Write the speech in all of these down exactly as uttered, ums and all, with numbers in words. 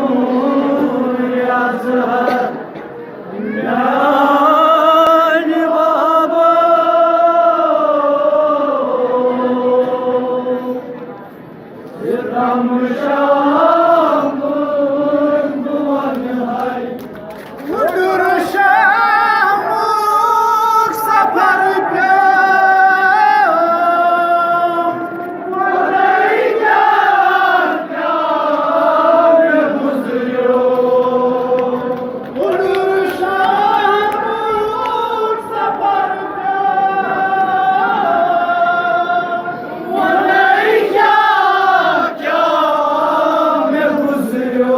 نور اظہر میانہِ بابا، ستم شامُک بہٕ وَنہٕ ہاے۔ وُڈُر شامُک سفر پیوٚو۔ خۄداے کیٛاہ، کیٛاہ مےٚ گُزریو۔ وُڈُر شامُک سفر پیوٚو۔ خۄداے کیٛاہ، کیٛاہ مےٚ گُزریو۔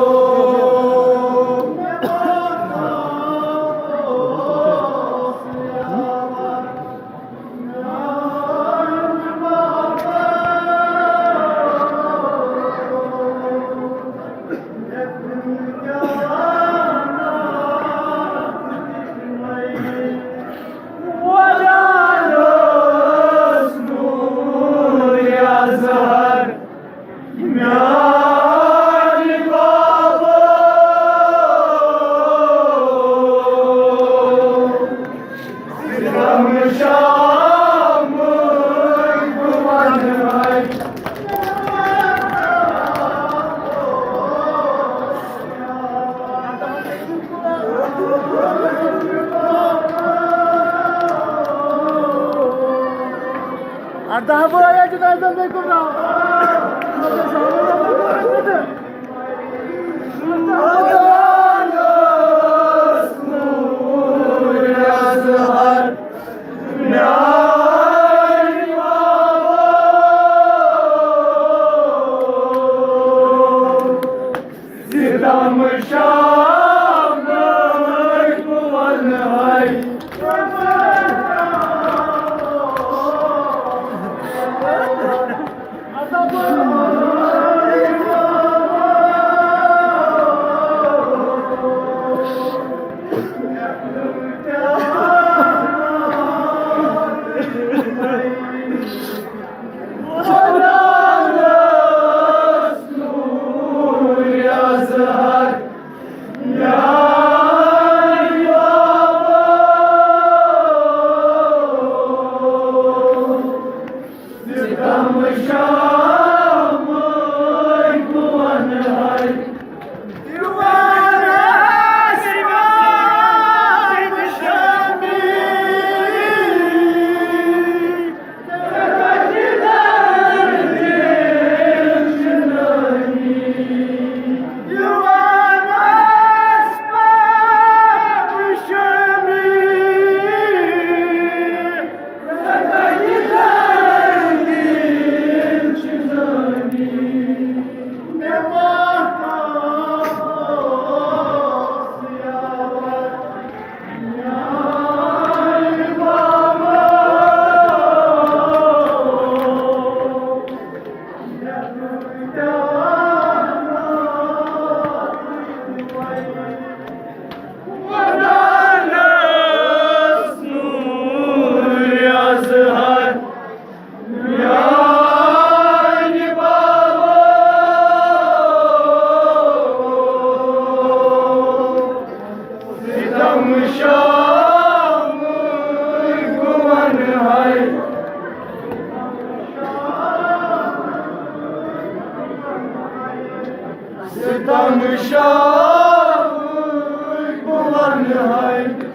ارداہ بٲے جنازن بیٚیہِ کُن راو۔ ستم شامٕکۍ بہٕ وَنہٕ ہاے۔ ستم شامٕکۍ بہٕ وَنہٕ ہاے۔